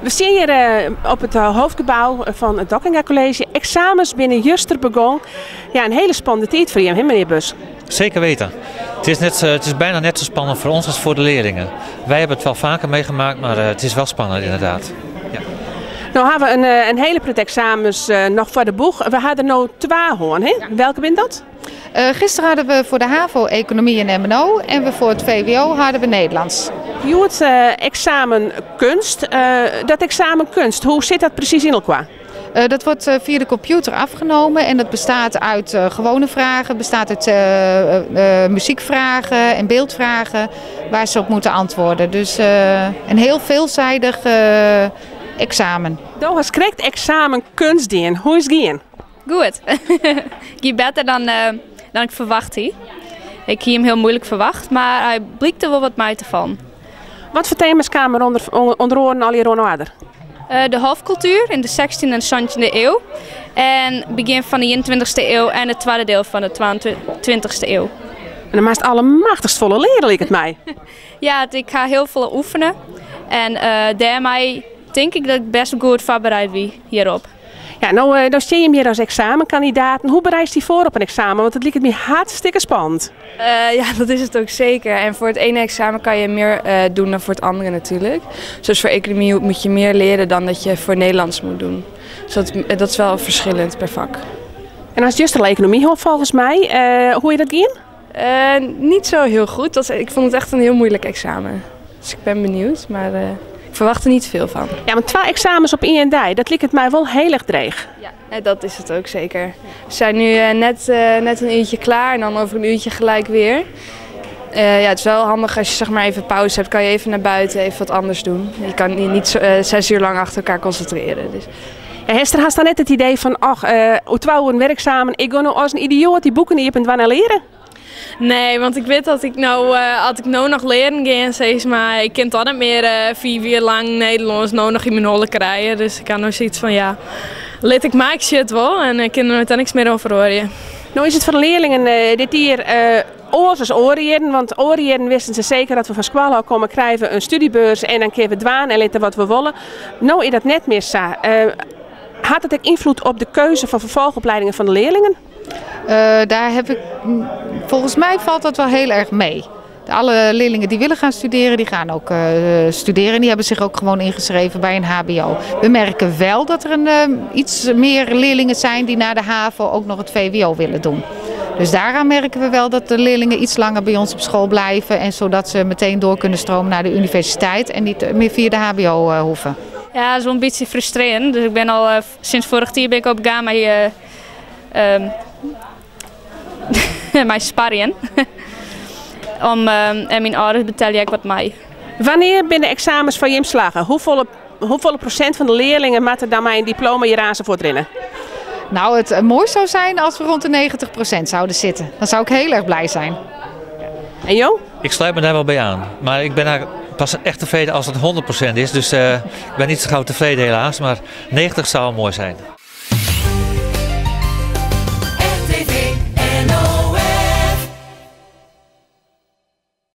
We stean hjir op it hoofdgebou fan it Dockinga College. Eksamens binne juster begûn. Ja, in hiele spannende tiid foar jim, hè, menear Bus? Zeker weten. Het is, net, het is bijna net zo spannend voor ons als voor de leerlingen. Wij hebben het wel vaker meegemaakt, maar het is wel spannend inderdaad. Ja. No hawwe we in hiele protte eksamens noch foar de boech. We ha der no twa hân, hè? Welke binne dat? Gisteren hadden we voor de HAVO Economie en MNO en we voor het VWO hadden we Nederlands. Hjoed eksamen kunst. Dat eksamen kunst, hoe sit dat presys yn elkoar? Dat wordt via de computer afgenomen en dat bestaat uit gewone vragen, bestaat uit muziekvragen en beeldvragen waar ze op moeten antwoorden. Dus een heel veelzijdig examen. Do hast krekt eksamen kunst dien. Hoe is it gien? Goed. Gie better dan, dan ik ferwachte hie. Ik hie him hiel muoilik ferwachte, mar hy blykte wol wat mei te fallen. Wat foar tema's kamen der ûnder oaren allegear oan 'e oarder? De hofkultuer yn de sechstjinde en santjinde iuw en begjin fan de ienentweintichste iuw en it twadde diel fan de twaentweintichste iuw. En dan moatst allemachtichst folle leare, liket my. Ja, ik ha hiel folle oefene en dêrmei tink ik dat ik bêst goed foarbereid wie hjirop. Ja, no, no stean jim hjir as eksamenkandidaten. Hoe bereidst dy foar op in eksamen? Want it liket my hartstikke spannend. Ja, dat is het ook zeker. En voor het ene examen kan je meer doen dan voor het andere natuurlijk. Zoals voor economie moet je meer leren dan dat je voor Nederlands moet doen. Dus dat is wel verschillend per vak. En hast juster al ekonomy hân folgens my. Hoe is dat gien? Niet zo heel goed. Ik vond het echt een heel moeilijk examen. Dus ik ben benieuwd, maar ik verwacht er niet veel van. Ja, want twa eksamens op ien dei, dat liket my wol hiel erch dreech. Ja, dat is het ook zeker. We zijn nu net een uurtje klaar en dan over een uurtje gelijk weer. Ja, het is wel handig als je zeg maar even pauze hebt, kan je even naar buiten, even wat anders doen. Je kan niet zo 6 uur lang achter elkaar concentreren. Dus. Ja, Hester, hast dan net it idee fan, och, oer twa oeren wer eksamen, ik gean no as in idioat dy boeken iepen dwaan en leare? Nee, want ik wit dat ik no, as ik no noch learen gean, sis mar, ik kin toch net mear 5 jier lang Nederlânsk no noch yn myn holle krije. Dus ik ha no sayts fan, ja, lit ik mar, ik sjoch it wol en ik kin der no niks mear oan feroarje. No is it foar de learlingen dit jier oars as oare jierren, want oare jierren wisten se seker dat we fan skoalle ôf komme, krije we in studiebeurs en dan kinne we dwaan en litte wat we wolle. No is dat net mear sa. Hat dat ek ynfloed op de keuze fan ferfolchopliedingen fan de learlingen? Daar heb ik, volgens mij valt dat wel heel erg mee. Alle leerlingen die willen gaan studeren, die gaan ook studeren. En die hebben zich ook gewoon ingeschreven bij een HBO. We merken wel dat er iets meer leerlingen zijn die na de HAVO ook nog het VWO willen doen. Dus daaraan merken we wel dat de leerlingen iets langer bij ons op school blijven. En zodat ze meteen door kunnen stromen naar de universiteit en niet meer via de HBO hoeven. Ja, dat is wel een beetje frustrerend. Dus ik ben al sinds vorig jaar ben ik op gaan mei sparjen. En myn âlders betelje ek wat mei. Wannear binne de eksamens foar jim slagge? Hoefolle prosint fan de learlingen moatte dan mei in diploma hjir aanst fuortrinne? Nou, het mooi zou zijn als we rond de 90% zouden zitten. Dan zou ik heel erg blij zijn. En jo? Ik sluit me daar wel bij aan. Maar ik ben eigenlijk pas echt tevreden als het 100% is. Dus ik ben niet zo gauw tevreden helaas. Maar 90 zou mooi zijn.